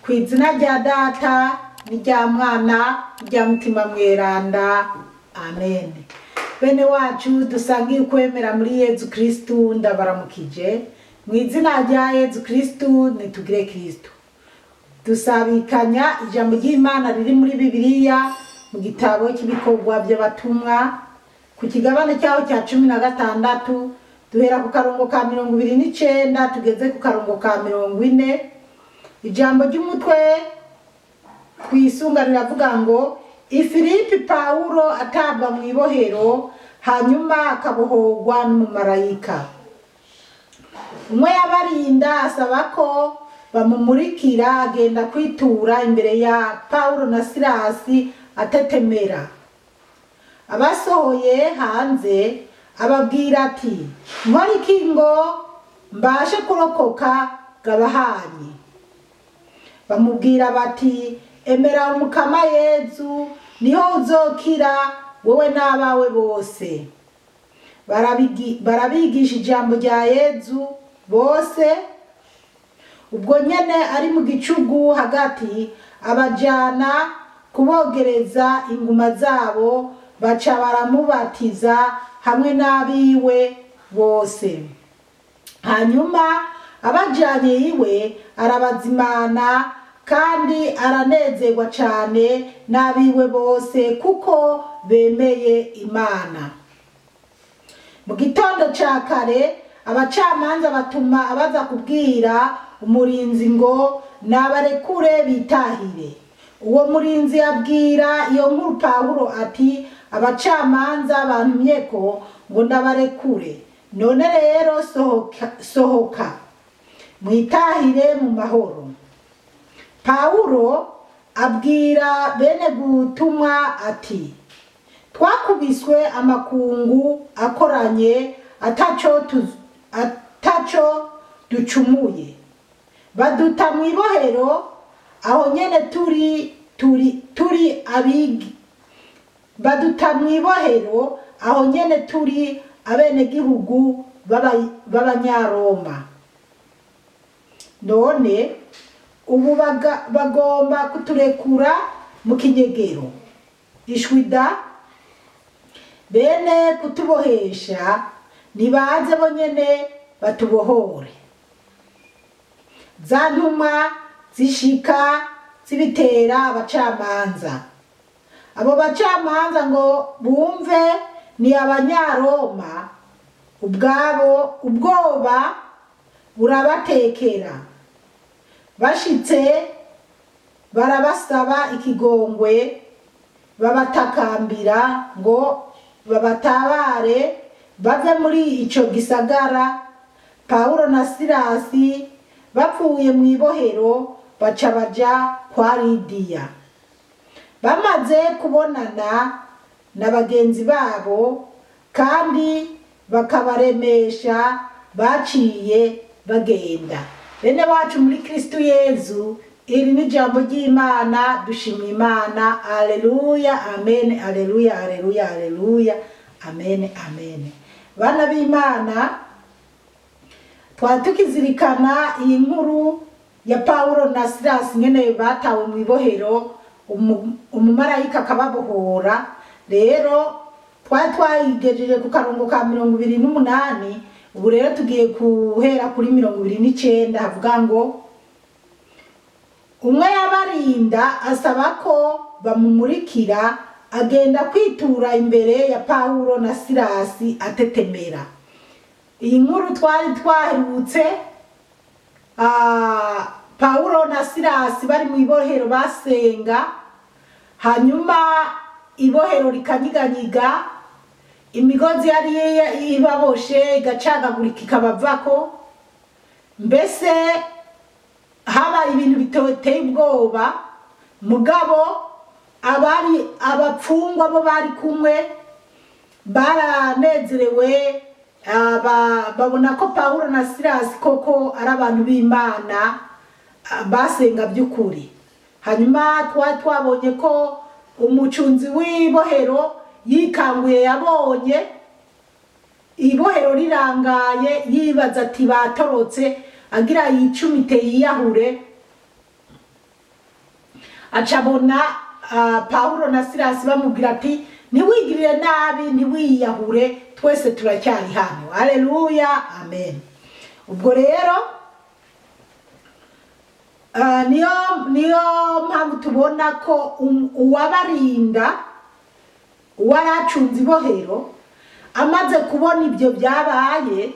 Ku izina rya Data n'irya Mwana n'irya Mutima Mweranda, amen. Bene wacu dusangiye ukwemera muri Yezu Kristu, ndabaramukije mu izina rya Yezu Kristu. Nitugire Kristu. Dusabikanya ijambo ry'Imana riri muri Bibiliya mu gitabo cy'ibikorwa by'abatumwa, ku kigabane cyaho cya 16, duhera ku karongo ka 29 tugeze ku karongo ka 40. Ijambo ry'umutwe twisunga riravuga ngo: Ifilipi, Pawulo atabwa mu ibohero hanyuma akabohorwa n'umumarayika. Umwe yabarinda asaba ko bamumurikira, agenda kwitura imbere ya Pawulo na Silasi atetemera. Abasohoye hanze ababwira ati: "Nkora iki ngo mbashe kurokoka gabahanye?" Bamubwira bati: "Emera Umukama Yezu, niho uzokira, wowe n'abawe bose." Barabigisha ijambo rya Yezu bose. Ubwo nyene ari mu gicugu hagati, abajana kubogereza inguma zabo, baca baramubatiza hamwe n'abiwe bose. Hanyuma abajanye iwe arabazimana, kandi aranezerwa cane n'abiwe bose kuko bemeye Imana. Mu gitondo ca kare abacamanza batuma abaza kubwira umurinzi ngo nabarekure bitahire. Uwo murinzi abwira iyo nkuru Pawulo ati: "Abacamanza bantumye ko ngo ndabarekure. None rero sohoka, sohoka mwitahire mu mahoro." Pawulo abwira bene gutumwa ati: "Twakubiswe amakungu akoranye ataco ducumuye, baduta mu ibohero, aho nyene turi abigi baduta mu ibohero, aho nyene turi abenegihugu b'Abanyaroma. None ubu bagomba kuturekura mu kinyegero? Ishwida! Bene kutubohesha nibaze bonyene batubohore." Za ntumwa zishika zibitera abacamanza. Abo bacamanza ngo bumve ni Abanyaroma ubwabo, ubwoba burabatekera. Bashitse barabasaba ikigongwe, babatakambira ngo babatabare bave muri ico gisagara. Pawulo na Silasi bavuye mu ibohero, baca baja kwa Lidiya. Bamaze kubonana na bagenzi babo kandi bakabaremesha, baciye bagenda. Bene wacu muri Kristu Yezu, iri ni ijambo ry'Imana. Dushima Imana. Aleluya, amen, aleluya, aleluya, aleluya, amen, amen. Bana b'Imana, twari tukizirikana iyi nkuru ya Pawulo na Silasi, nyene batawe mu ibohero, umumarayika akababohora. Rero twari twayigejeje ku karongo ka 28. Ubu rero tugiye guhera kuri 29, havuga ngo: Umwe yabarinda asaba ko bamumurikira, agenda kwitura imbere ya Pawulo na Silasi atetemera. Iyi nkuru twari twaherutse, Pawulo na Silasi bari mu ibohero basenga, hanyuma ibohero rikanyiganyiga, imigozi yari ibaboshe igacagagurika ikabavako. Mbese habaye ibintu biteye ubwoba. Mugabo abari abapfungwa bo bari kumwe baranezerewe, babona ko Pawulo na Silasi koko ari abantu b'Imana, basenga by'ukuri. Hanyuma twari twabonye ko umucunzi w'ibohero yikanguye, yabonye ibohero rirangaye, yibaza ati: "Batorotse," agira yicumite yiyahure. Acabona Pawulo na Silasi bamubwira ati ntiwigirire nabi, ntiwiyahure, twese turacyari hano. Haleluya, amen. Ubwo rero niyo mpamvu tubona ko uwabarinda, uwaracunze ibohero, amaze kubona ibyo byabaye,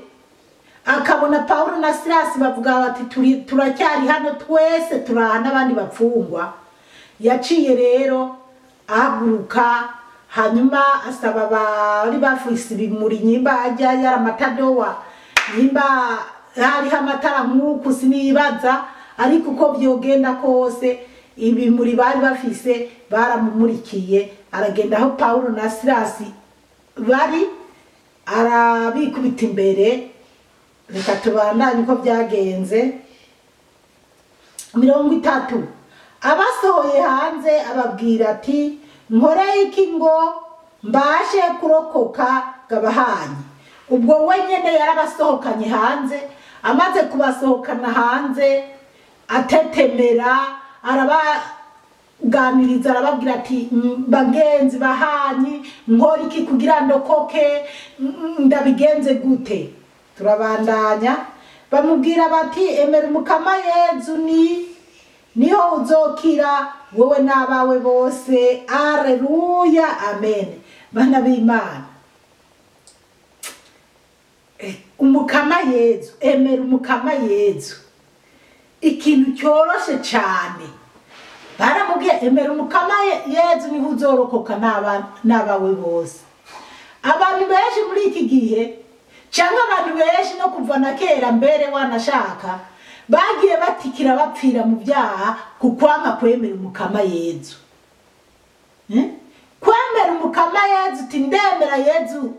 akabona Pawulo na Silasi bavuga bati turacyari hano twese, turaha n'abandi bapfungwa. Yaciye rero ahaguruka, hanyuma asaba bari bafise ibimuri, nyimba ajya yaramatadowa, nyimba hariho amatara nk'uku sinibaza, ariko uko byogenda kose ibimuri bari bafise baramumurikiye. Aragenda aho Pawulo na Silasi bari, arabikubita imbere. Reka tubandanye uko byagenze. 30 abasohoye hanze ababwira ati nkore iki ngo mbashe kurokoka gabahanyi. Ubwo wenyene yarabasohokanye hanze. Amaze kubasohokana hanze atetemera, arabaganiriza, arababwira ati bagenzi bahanyi, nkora iki kugira ndokoke, ndabigenze gute? Turabandanya. Bamubwira bati emera Umukama Yezu niho uzokira wowe n'abawe bose. Aleluya, amen. Bana b'Imana, Umukama Yezu, emera Umukama Yezu, ikintu cyoroshe cyane. Baramubwiye emera Umukama Yezu niho uzorokoka n'abawe bose. Abantu benshi muri iki gihe, cyangwa abantu benshi no kuva na kera mbere wanashaka, bagiye batikira bapfira mu byaha kukwanga kwemera Umukama Yezu. Kwemera Umukama Yezu, uti ndemera Yezu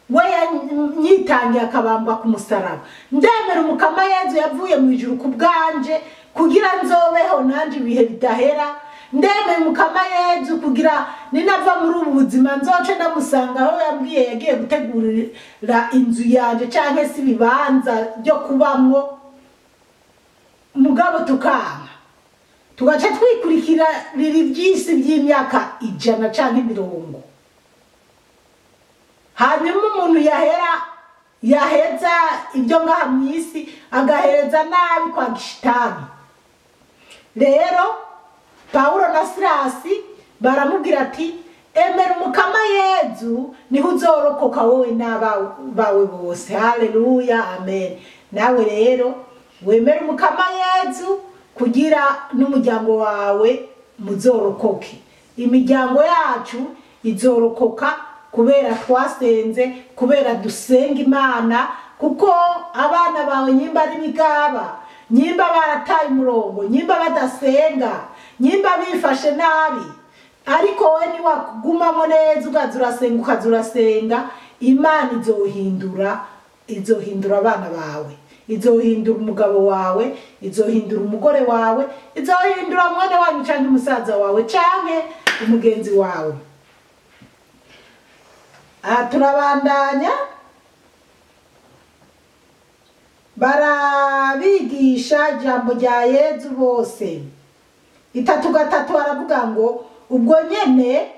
we yanyitangiye akabambwa ku musaraba, ndemera Umukama Yezu yavuye mu ijuru ku bwanje kugira nzobeho nanje ibihe bidahera, ndemera Umukama Yezu kugira ninava muri ubu buzima nzoce ndamusanga aho yambwiye yagiye gutegurira inzu yanje canke se ibibanza byo kubamwo. Mugabo tukanga tugaca twikurikira riri byisi by'imyaka 100 canke 70. Hanyuma umuntu yaheza ibyo ngaha mu isi agahereza nabi kwa gishitani. Rero Pawulo na Silasi baramubwira ati emera Umukama Yezu niho uzorokoka wowe n'abawe bose. Haleluya, amen. Nawe rero wemera Umukama Yezu kugira n'umuryango wawe muzorokoke. Imiryango yacu izorokoka kubera twasenze, kubera dusenga Imana, kuko abana bawe nyimba ari bigaba, nyimba barataye umurongo, nyimba badasenga, nyimba bifashe nabi, ariko we ni wakugumamo neza ukaza urasenga, ukaza urasenga, Imana izohindura abana bawe, izohindura umugabo wawe, izohindura umugore wawe, izohindura mwene wanyu canke umusaza wawe canke umugenzi wawe. Turabandanya. Barabigisha ijambo rya Yezu bose. 3:3 aravuga ngo ubwo nyene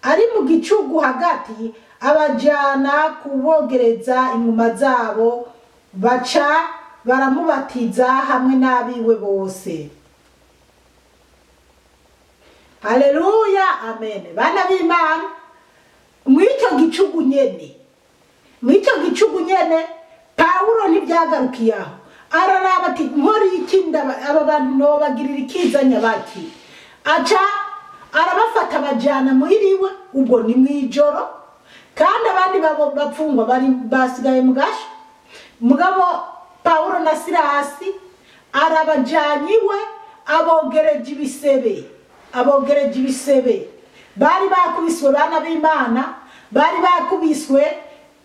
ari mu gicugu hagati abajana kubogereza inguma zabo, baca baramubatiza hamwe n'abiwe bose. Haleluya, amen. Bana b'Imana, mw'icyo gicugu nyene, Pawulo ntibyagarukiye aho. Araraba ati nkora iki, aba bantu nobagirira ikizanya baki. Aca arabafata bajana muhiriwe, ubwo ni mwijoro, kandi abandi bapfungwa bari basigaye mu gasho. Mugabo Pawulo na Silasi arabajanyiwe, abogereje ibisebe, bari bakubiswe. Bana b'Imana, bari bakubiswe,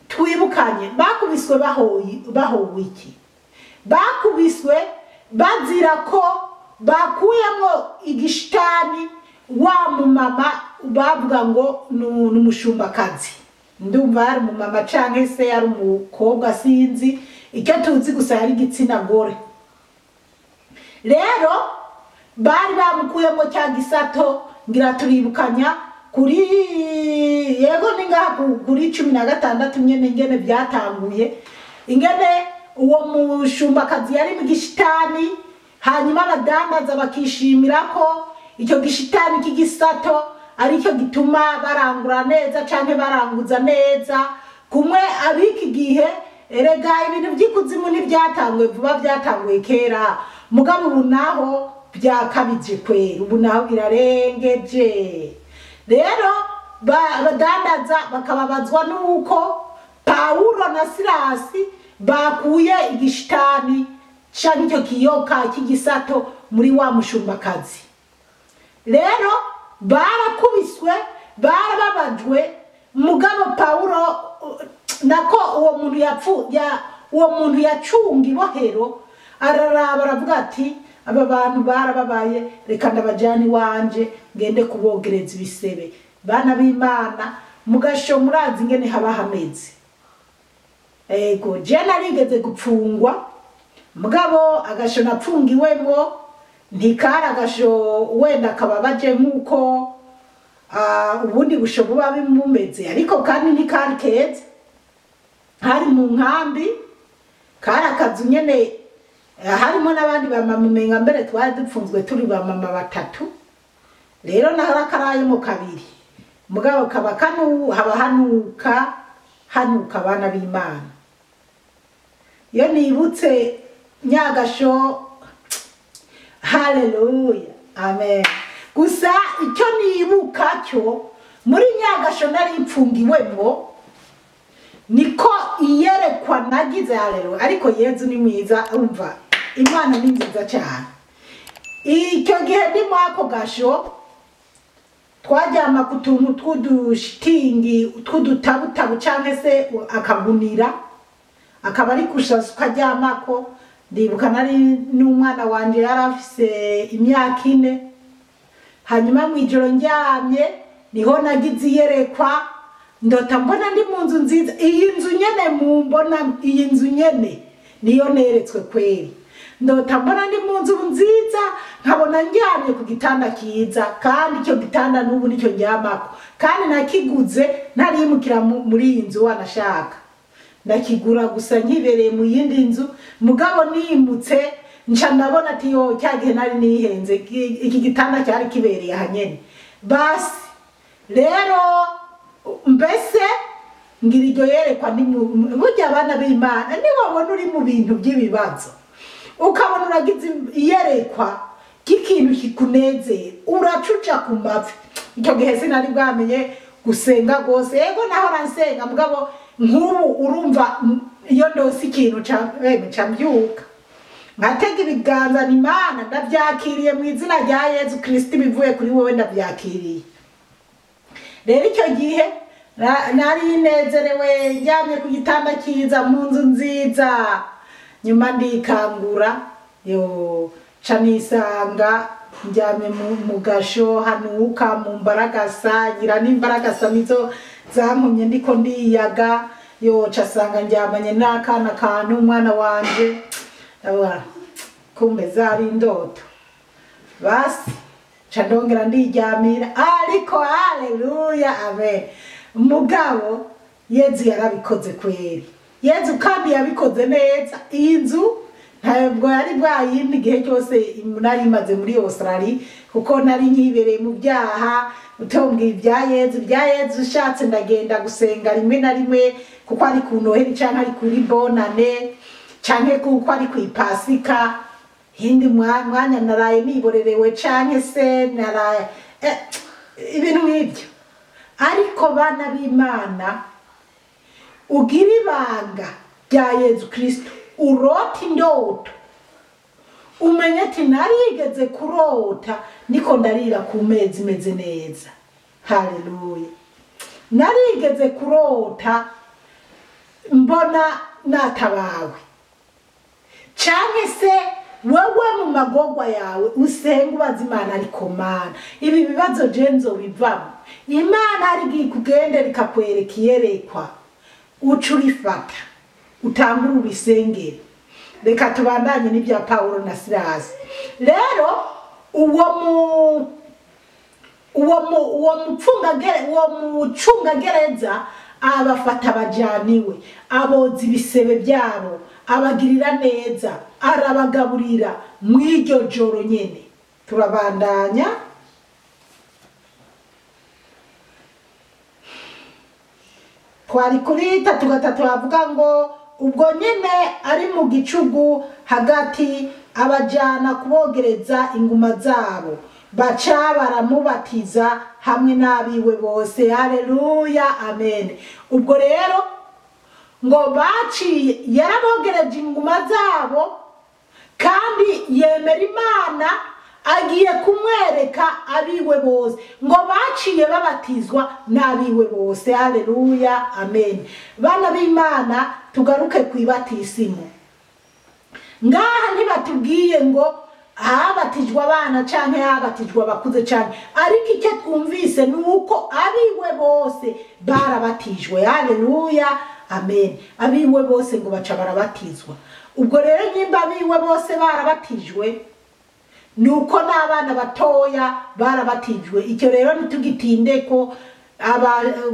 twibukanye, bakubiswe bahowe iki? Bakubiswe bazira ko bakuyemo igishitani wa mumama bavuga ngo ni umushumbakazi. Ndumva yari umumama canke se yari umukobwa, sinzi, icyo tuzi gusa yari igitsina gore. Rero Bari bamukuyemo cya gisato, ngira turibukanya kuri yego ni ngaha kuri 16 nyene ingene byatanguye, ingene uwo mushumbakazi yari mu gishitani, hanyuma abadandaza bakishimira ko icyo gishitani cy'igisato aricyo gituma barangura neza canke baranguza neza. Kumwe abiki gihe erega ibintu by'ikuzimu ntibyatanguye vuba, byatanguye kera, mugabo ubu naho byakabije kwera, ubu naho birarengeje. Rero abadandaza bakababazwa nuko Pawulo na Silasi bakuye igishitani canke icyo kiyoka cy'igisato muri wa mushumbakazi. Rero barakubiswe, barababajwe, mugabo Pawulo nako uwo muntu yacunga ibohero araraba aravuga ati aba bantu barababaye, reka ndabajyane iwanje ngende kubogereza ibisebe. Bana b'Imana, mugasho murazi ingene haba hameze. Ego je narigeze gupfungwa, mugabo agasho napfungiwemwo ntikari agasho wenda kababaje nk'uko ubundi busho buba bumeze, ariko kandi ntikari keza. Hari mu nkambi, kari akazu nyene, harimo n'abandi bamama, umenga mbere twari dupfunzwe turi bamama batatu. Rero naho akarayemo kabiri, mugabo kaba kanu haba hanuka hanuka abana b'Imana. Iyo nibutse nyagasho, haleluya, amen. Gusa icyo nibuka cyo muri nyagasho nari mpfungiwemwo, niko iyerekwa nagize, haleluya. Ariko Yezu ni mwiza, umva Imana ni nziza cyane. Icyo gihe ndi muri ako gasho, twaryama ku tuntu tw'udushitingi tw'udutabutabu cyangwa se akagunira, akaba ari kushasa ukaryamako. Ndibuka nari n'umwana wanje yari afise imyaka 4. Hanyuma mw'ijoro ndyamye niho nagize iyerekwa, ndota mbona ndi mu nzu nziza. Iyi nzu nyene mumbona, iyi nzu nyene niyo neretswe kweri. Ndota mbona ndi mu nzu nziza, nkabona ndyamye ku gitanda kiza, kandi icyo gitanda n'ubu nicyo ndyamako, kandi nakiguze ntarimukira muri iyi nzu wanashaka, ndakigura gusa nkibereye mu yindi nzu. Mugabo nimutse nca ndabona ati yo cya gihe nari nihenze, iki gitanda cyari kibereye aha nyene. Basi rero mbese ngira iryo yerekwa, burya abana b'Imana niwabona uri mu bintu by'ibibazo, ukabona uragize iyerekwa ry'ikintu kikunezera, uracuca ku mavi. Icyo gihe sinari bwamenye gusenga rwose, yego nahora nsenga, mugabo nk'ubu urumva iyo ndose ikintu nca mbyuka nkatega ibiganza, ni Imana ndabyakiriye mu izina rya Yezu Kristo, bivuye kuri wowe ndabyakiriye. Rero icyo gihe nari nezerewe, ndyamye ku gitanda cyiza mu nzu nziza. Nyuma ndikangura, yo nca nisanga ndyamye mu gasho hanuka mu mbaragasa, ngira n'imbaragasa nizo zankumye ndiko ndiyaga. Yo nca sanga ndyamanye n'akana ka n'umwana wanje, kumbe zari indoto. Basi nca ndongera ndiryamira, ariko haleluya, amen. Mugabo Yezu yarabikoze kweri, Yezu kandi yabikoze neza. Iyi nzu ntabwo yari bwayimpa igihe cyose nari maze muri Australia, kuko nari nkibereye mu byaha, utombwiye ibya Yezu, ibya Yezu ushatse ndagenda gusenga rimwe na rimwe, kuko ari ku Noheli canke ari kuri Bonane canke kuko ari ku Ipasika. Hindi mwanya naraye niborerewe canke se naraye ibintu nk'ibyo. Ariko bana b'Imana, ugira ibanga rya Yezu Kristo, urota indoto, umenye ati narigeze kurota niko ndarira ku meza imeze neza. Haleluya. Narigeze kurota mbona natabawe, canke se wewe mu magorwa yawe usenga ubaza Imana, ariko Mana ibi bibazo je nzobivamo. Imana ari ikugendera ikakwereka iyerekwa, uca urifata utangure ubisengere. Reka tubandanye n'ibya Pawulo na Silasi. Rero Uwo mucungagereza abafata abajaniwe, aboza ibisebe byabo, abagirira neza, arabagaburira mw'iryo joro nyene. Turabandanya. Twari kuri 3:3 bavuga ngo ubwo nyene ari mu gicugu hagati abajana kubogereza inguma zabo, baca baramubatiza hamwe n'abiwe bose. Haleluya, amen. Ubwo rero ngo baciye yarabogereje inguma zabo, kandi yemera Imana agiye kumwereka abiwe bose, ngo baciye babatizwa n'abiwe bose. Haleluya, amen. Bana b'Imana, tugaruke kwibatisimu. Ngaha ntibatubwiye ngo habatijwe abana canke habatijwe abakuze canke, ariko icyo twumvise ni uko abiwe bose barabatijwe. Haleluya, amen. Abiwe bose ngo baca barabatizwa. Ubwo rero nyimba abiwe bose barabatijwe, nuko n'abana batoya barabatijwe. Icyo rero ntitugitinde ko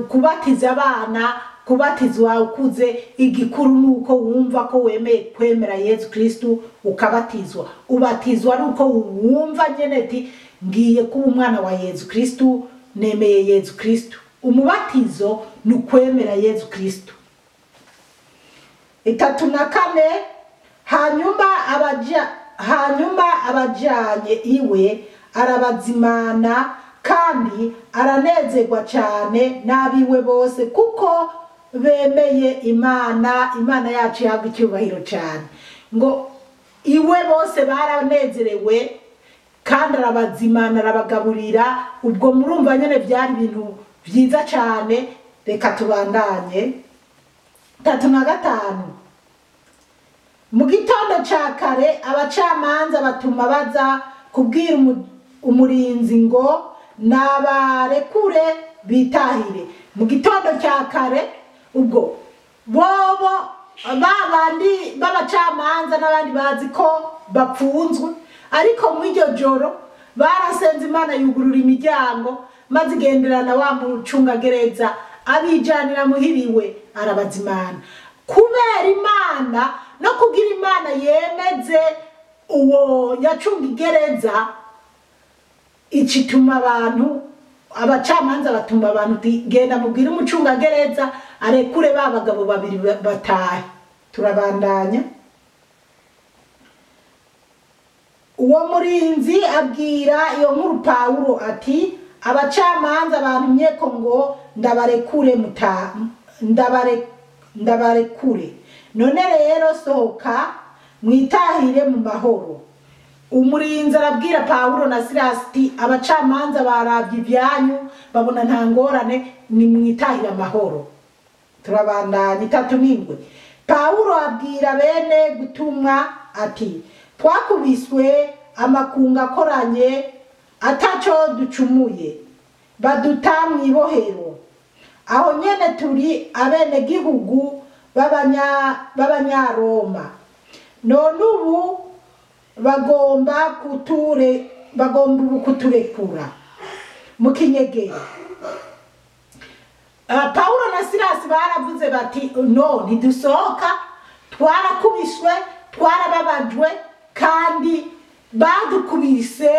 kubatiza abana, kubatizwa ukuze, igikuru nuko wumva ko wemeye kwemera Yesu Kristo ukabatizwa. Ubatizwa nuko wumva nyene ati ngiye kuba umwana wa Yesu Kristo, nemeye Yesu Kristo. Umubatizo ni ukwemera Yesu Kristo. 3:4 Hanyuma abajanye iwe arabazimana, kandi aranezerwa cyane n'abiwe bose, kuko bemeye Imana. Imana yacu ihabwa icyubahiro cyane. Ngo iwe bose baranezerewe, kandi arabazimana, arabagaburira. Ubwo murumva nyene byari ibintu byiza cyane. Reka tubandanye. 3:5 Mu gitondo ca kare abacamanza batuma baza kubwira umurinzi ngo nabarekure bitahire. Mu gitondo cya kare ubwo bobo babandi b'abacamanza n'abandi bazi ko bapfunzwe, ariko mu iryo joro barasenze Imana yugurura imiryango, maze igenderana wa mucungagereza abijanira muhiriwe, arabazimana. Kubera Imana no kugira Imana yemeze uwo yacunga igereza, icituma abantu abacamanza batuma abantu genda mubwire umucungagereza arekure ba bagabo babiri batahe. Turabandanya. Uwo murinzi abwira iyo nkuru Pawulo ati abacamanza bantumye ko ngo ndabarekure ndabarekure. None rero sohoka mwitahire mu mahoro. Umurinzi arabwira Pawulo na Silasi ati abacamanza baravye ibyanyu babona nta ngorane, ni mwitahire amahoro. Turabandanya. 3:7 Pawulo abwira bene gutumwa ati twakubiswe amakunga akoranye ataco ducumuye, baduta mw'ibohero, aho nyene turi abenegihugu b'abanyaroma. None ubu bagomba kuturekura mu kinyegero. Pawulo na Silasi baravuze bati no, ntidusohoka, twarakubiswe, twarababajwe, kandi badukubise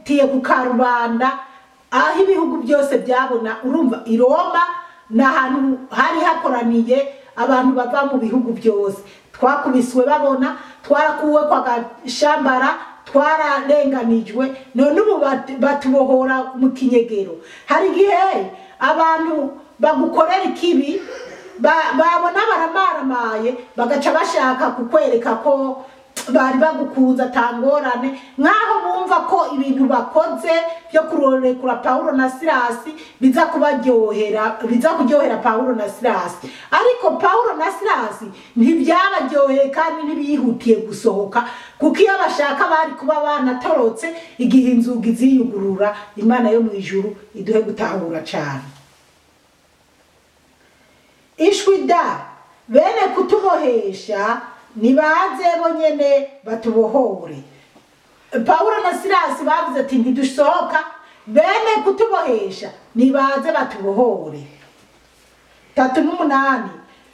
tiye ku karubanda aho ibihugu byose byabona. Urumva i Roma ni ahantu hari hakoraniye abantu bava mu bihugu byose. Twakubiswe babona, twarakuwe kwa gashambara, twararenganijwe, none ubu batubohora mu kinyegero. Hari igihe abantu bagukorera ikibi babona baramaramaye, bagaca bashaka kukwereka ko bari bagukunze atangorane, nkaho bumva ko ibintu bakoze byo kurorekura Pawulo na Silasi biza kubaryohera, biza kuryohera Pawulo na Silasi. Ariko Pawulo na Silasi ntibyabaryoheye kandi ntibihutiye gusohoka, kuko iyo bashaka bari kuba banatorotse igihe inzugi ziyugurura. Imana yo mu ijuru iduhe gutahura cyane. Ishwi da bene kutubohesha nibaze bonyene batubohore. Pawulo na Silasi bavuze ati ntidusohoka, bene kutubohesha nibaze batubohore. 38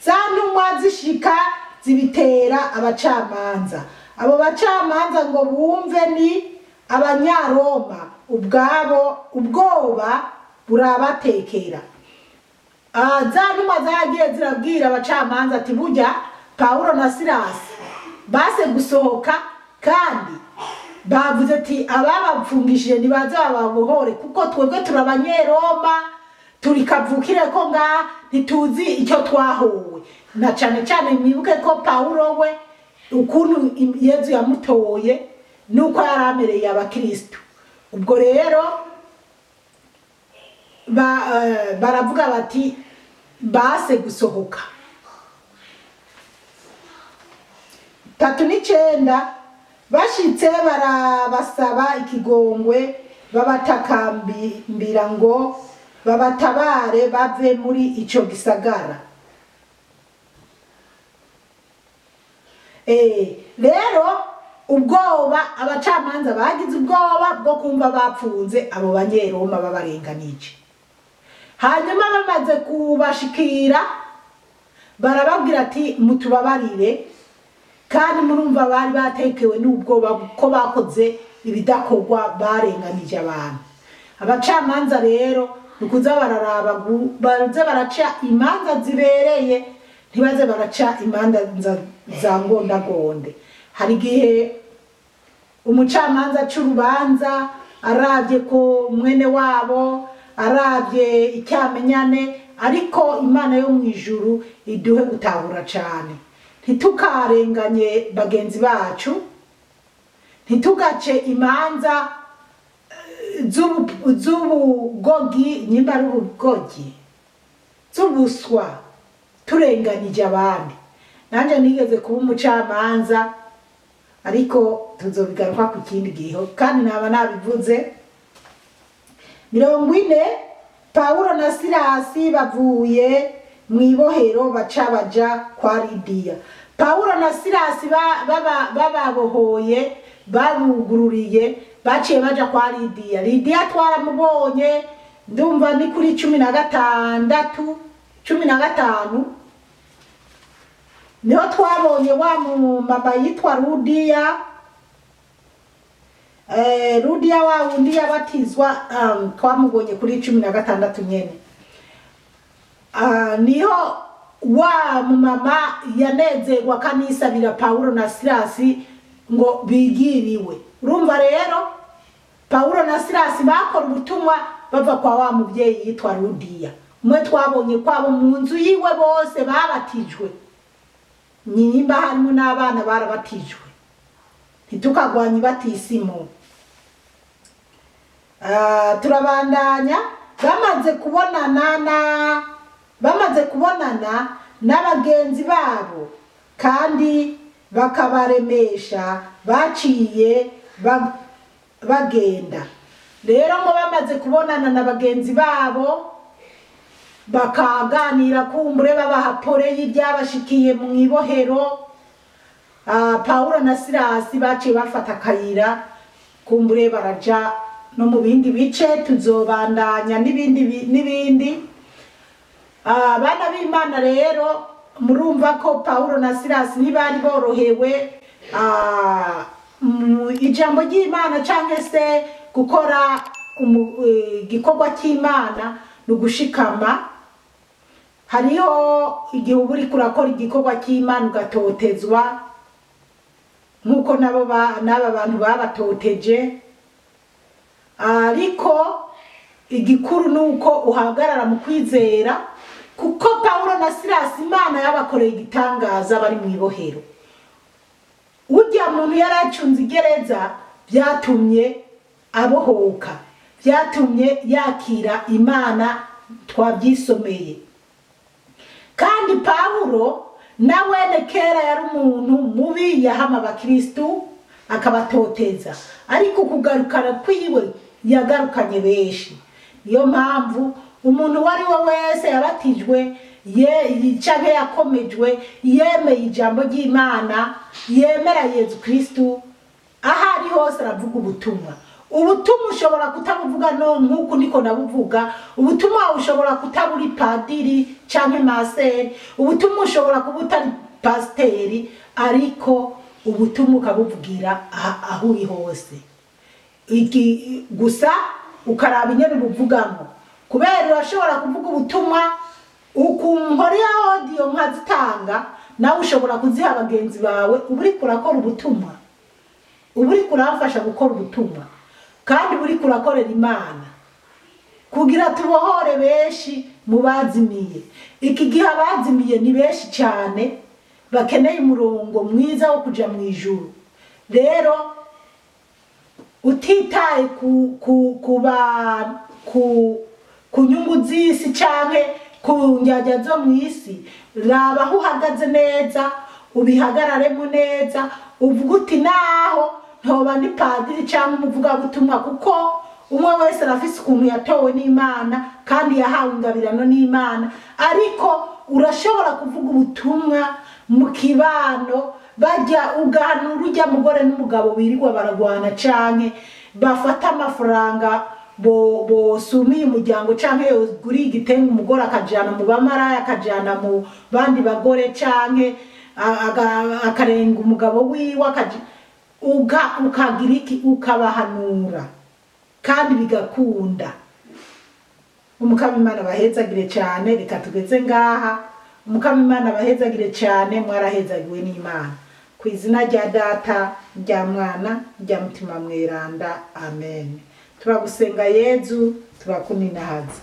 za ntumwa zishika zibitera abacamanza. Abo bacamanza ngo bumve ni Abanyaroma ubwabo, ubwoba burabatekera. Za ntumwa zaragiye zirabwira abacamanza ati burya Pawulo na Silasi base gusohoka, kandi bavuze ati ababapfungishije nibaze bababohore, kuko twebwe turi Abanyaroma, turi kavukire ko ngaha ntituzi icyo twahowe. Na cane cane mwibuke ko Pawulo we ukuntu Yezu yamutoye nuko yari amereye abakristo. Ubwo rero baravuga bati base gusohoka. 39 bashitse barabasaba ikigongwe, babatakambira ngo babatabare bave muri ico gisagara. Rero ubwoba, abacamanza bagize ubwoba bwo kumva bapfunze abo Banyeroma babarenganije. Hanyuma bamaze kubashikira barababwira ati mutubabarire, kandi murumva bari batekewe n'ubwoba ko bakoze ibidakorwa, barenganije abantu. Abacamanza rero nukuza bararaba, baze baraca imanza zibereye, ntibaze baraca imanza za ngondagonde. Hari igihe umucamanza aca urubanza arabye ko mwene wabo, arabye icyamenyane, ariko Imana yo mu ijuru iduhe gutahura cane. Ntitukarenganye bagenzi bacu, ntitugace imanza z'ubugogi, nyimba ari ubugogi, z'ubuswa, turenganije abandi. Nanje nigeze kuba umucamanza, ariko tuzobigaruka ku kindi gihe, kandi naba nabivuze. 40 Pawulo na Silasi bavuye mw'ibohero baca baja kwa Lidiya. Pawulo na Silasi bababohoye, babugururiye, baciye baja kwa Lidiya. Lidiya twaramubonye, ndumva ni kuri 16, 15 niho twabonye wa mumama yitwa Rudiya. Rudiya wa wundi yabatizwa, twamubonye kuri 16 nyene. Niho wa mumama yanezerwa kanisabira Pawulo na Silasi ngo bigiriwe. Urumva rero Pawulo na Silasi bakora ubutumwa bava kwa wa muvyeyi yitwa Rudiya. Umwe twabonye kwabo mu nzu yiwe bose babatijwe, nyimba harimo n'abana barabatijwe. Ntitukagwanye batisimu. Turabandanya. Bamaze kubonana n'abagenzi babo kandi bakabaremesha, baciye bagenda. Rero ngo bamaze kubonana na bagenzi babo bakaganira, kumbure babaha pore y'ibyabashikiye mu ibohero, Pawulo na Silasi baciye bafata akayira, kumbure baraja no mu bindi bice. Tuzobandanya n'ibindi n'ibindi. Abana b'Imana rero murumva ko Pawulo na Silasi ntibari borohewe ijambo ry'Imana canke se gukora igikorwa cy'Imana ni ugushikama. Hariho igihe uba uriko urakora igikorwa cy'Imana ugatotezwa, nk'uko nabo n'aba bantu babatoteje, ariko igikuru nuko uhagarara mu kwizera, kuko Pawulo na Silasi Imana yabakoreye igitangaza bari mu ibohero. Urya muntu yaracunze igereza, byatumye abohoka, byatumye yakira Imana, twabyisomeye. Kandi Pawulo nawene kera yari umuntu mubi, yahama abakristu akabatoteza, ariko kugarukana kwiwe yagarukanye benshi. Niyo mpamvu umuntu uwo ari we wese yabatijwe canke yakomejwe, yemeye ijambo ry'Imana, yemera Yezu Kristu, Aho ari hose aravuga ubutumwa. Ubutumwa ushobora kutabuvuga no nk'uku niko nabuvuga. Ubutumwa ushobora kutaburi padiri canke maseri, ubutumwa ushobora kuba utari pasiteri, ariko ubutumwa ukabuvugira aho uri hose. Iki gusa ukaraba ingene ubuvugamo, kubera urashobora kuvuga ubutumwa ukunkora ya audio nkazitanga, nawe ushobora kuziha bagenzi bawe. Uba uriko urakora ubutumwa, uba uriko uramfasha gukora ubutumwa, kandi uba uriko urakorera Imana kugira tubohore benshi mu bazimiye. Iki gihe abazimiye ni benshi cyane, bakeneye umurongo mwiza wo kuja mu ijuru. Rero utitaye ku nyungu z'isi canke ku njyajya zo mu isi, raba aho uhagaze neza, ubihagararemo neza, uvuge uti naho ntoba ndi padiri cyangwa umuvugabutumwa, kuko umwe wese arafise ukuntu yatowe n'Imana kandi yahawe ingabirano n'Imana. Ariko urashobora kuvuga ubutumwa mu kibano, bajya ugahanura ujya mugore n'umugabo birirwa baragwana canke bafata amafaranga bosumiye umuryango, canke yoguriye igitenge umugore akajana mu bamaraya, akajana mu bandi bagore, canke akarenga umugabo wiwe, ukagira iki, ukabahanura kandi bigakunda. Umukama Imana bahezagire cyane. Reka tugeze ngaha. Umukama Imana bahezagire cyane, mwarahezagiwe n'Imana. Ku izina rya Data, rya Mwana, rya Mutima Mweranda, amen. Turagusenga Yezu, turakuninahaza.